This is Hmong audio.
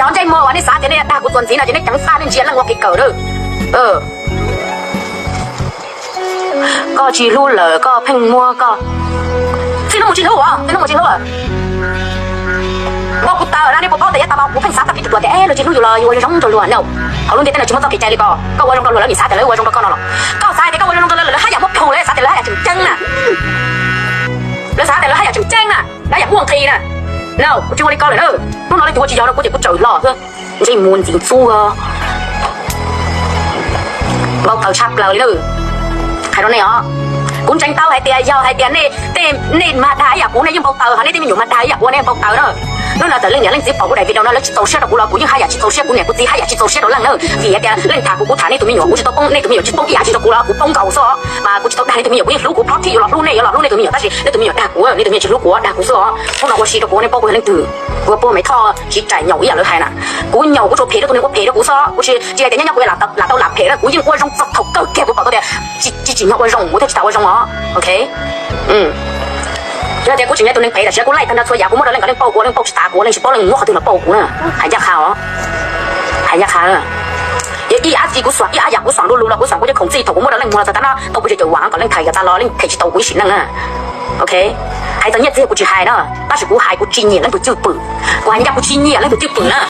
Qhov ntsej muag uas nej xav tias nej dag kuv txuas ntxiv no ces nej ceev faj, nej ntsia leej ua kev kawm na. Koj tsis hlub lawm koj pheej muab koj, txij hnub mus tsis hlub, txij hnub mus tsis hlub. Npau kuv taw na, nej puas paub tias yav tas los kuv pheej xav txoj kev ruam tias luag tsis hlub yus los yus ua zoo zoo rau luag no. Hauv lub ntiaj teb no tsis muaj txoj kev cai li ko. Koj ua zoo rau luag lawv, lawv xav tias lawv ua zoo rau koj no los, koj xav tias koj ua zoo zoo rau lawv, lawv haj yam muab plhus, lawv xav tias lawv haj yam tseem ceeb na. Lawv xav tias lawv haj yam tseem ceeb na, lawv haj yam muaj nqis na. No, kuv tsis ua li ko lawm na. Hnub no leej twg ua tsis yog rau kuv ces kuv tsaws los xwb. Ntsej muag ntxim ntxub, npau taws tshaj plaws li na. Hais rau nej os, kuv ntseeg tau hais tias yog hais tias nej, nej mas dag ib yam kuv nej yeej npau taws, ho nej tej me nyuam mas dag ib yam kuv nej npau taws na. Hnub no txawm leej niam leej txiv pom kuv daim video no lawv tsis txaus siab rau kuv los kuv yeej haj yam tsis txaus siab, kuv niam kuv txiv haj yam tsis txaus siab rau leej na. Vim hais tias leej tham kuv, kuv tham nej tus me nyuam, kuv tsis tau poob nej tus me nyuam, tsis poob ib yam tsis rau kuv los kuv poob nkaus xwb os. Mas kuv tsis tau dag nej tus me nyuam, kuv yeej hlub, kuv plhob thib yuav los hlub nej, yuav los hlub nej tus me nyuam, tab sis nej tus me nyuam dag kuv, nej tus me nyuam tsis hlub kuv, dag kuv xwb os. Hnub no ua si rau kuv, nej paub kuv yog leej twg, kuv puag Maiv Thoj tsis raim nyaum ib yam lawv hais na. Kuv nyaum kuv tsuas phem rau tus neeg ua phem rau kuv xwb, kuv tsis, tsis hais tias nyob nyob kuv lam tau lam phem na, kuv yeej ua zoo txog thaum kawg kiag kuv pom tau tias tsis, tsis tsim nyog ua zoo, kuv thiaj tsis tas ua zoo os. Ok. Yog tias kuv tseem yog tus neeg phem tam sim no kuv laij tag nrho txhua yam, kuv muab rau leej kom leej paub kuv, leej paub tsis tas kuv, leej tsis paub leej muab qhov twg los paub kuv na. Hais ncaj qha os. Hais ncaj qha na. Yog ib yam txiv kuv xuam, ib yam kuv xuam du lug los kuv xuam kuv cov khoom txij thaum kuv muab rau leej muag los txog tav no tau kuv cov caum vam kom leej thaiv kom tas los leej phem tsis tau kuv ib sim neej na. Ok. Hais txog nyiaj txiag kuv tsis hais na, tab sis kuv hais kuv tsis nyiam leej twg cwj pwm. Kuv hais ncaj kuv tsis nyiam leej twg cwj pwm na.